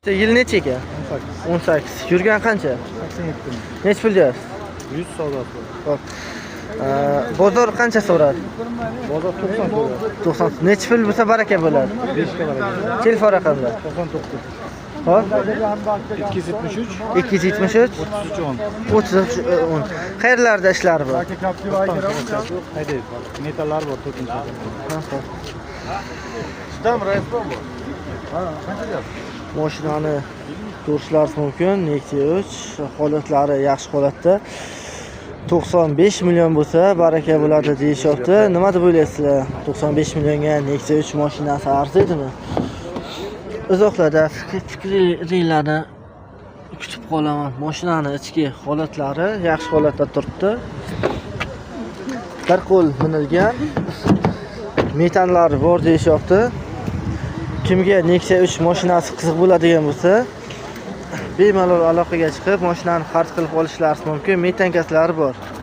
Yil necha ekan? 18. 18. Yurgan qancha? 87 ming. Necha pul deyapsiz? 100 savdosi bor. Xo'p. Bozor qancha so'radi? Bozor 90 so'radi. 90. Necha pul bo'lsa baraka bo'ladi? 5 ga baraka. Telefon raqamlar. 99. Xo'p. 273 273 33 10. 33 10. Qayerlarda ishlari bor? Haydaydi. Metallar bor to'rtinchi. Mashinani ko'rishlaringiz mumkin. Nexia 3 holatlari yaxshi holatda. 95 million bo'lsa baraka bo'ladi deyishyapti. Nima deb o'ylaysizlar? 95 millionga Nexia 3 mashinasi arziydimi? Izohlarda fikringlarni kutib qolaman. Mashinani ichki holatlari yaxshi holatda turibdi. Bir qo'l minilgan. Metanlari bor deyishyapti. Kimga Nexia 3 mashinasi qiziq bo'ladigan bo'lsa, bemalol aloqaga chiqib, mashinani xarid qilib olishlari mumkin. Metankaslari bor.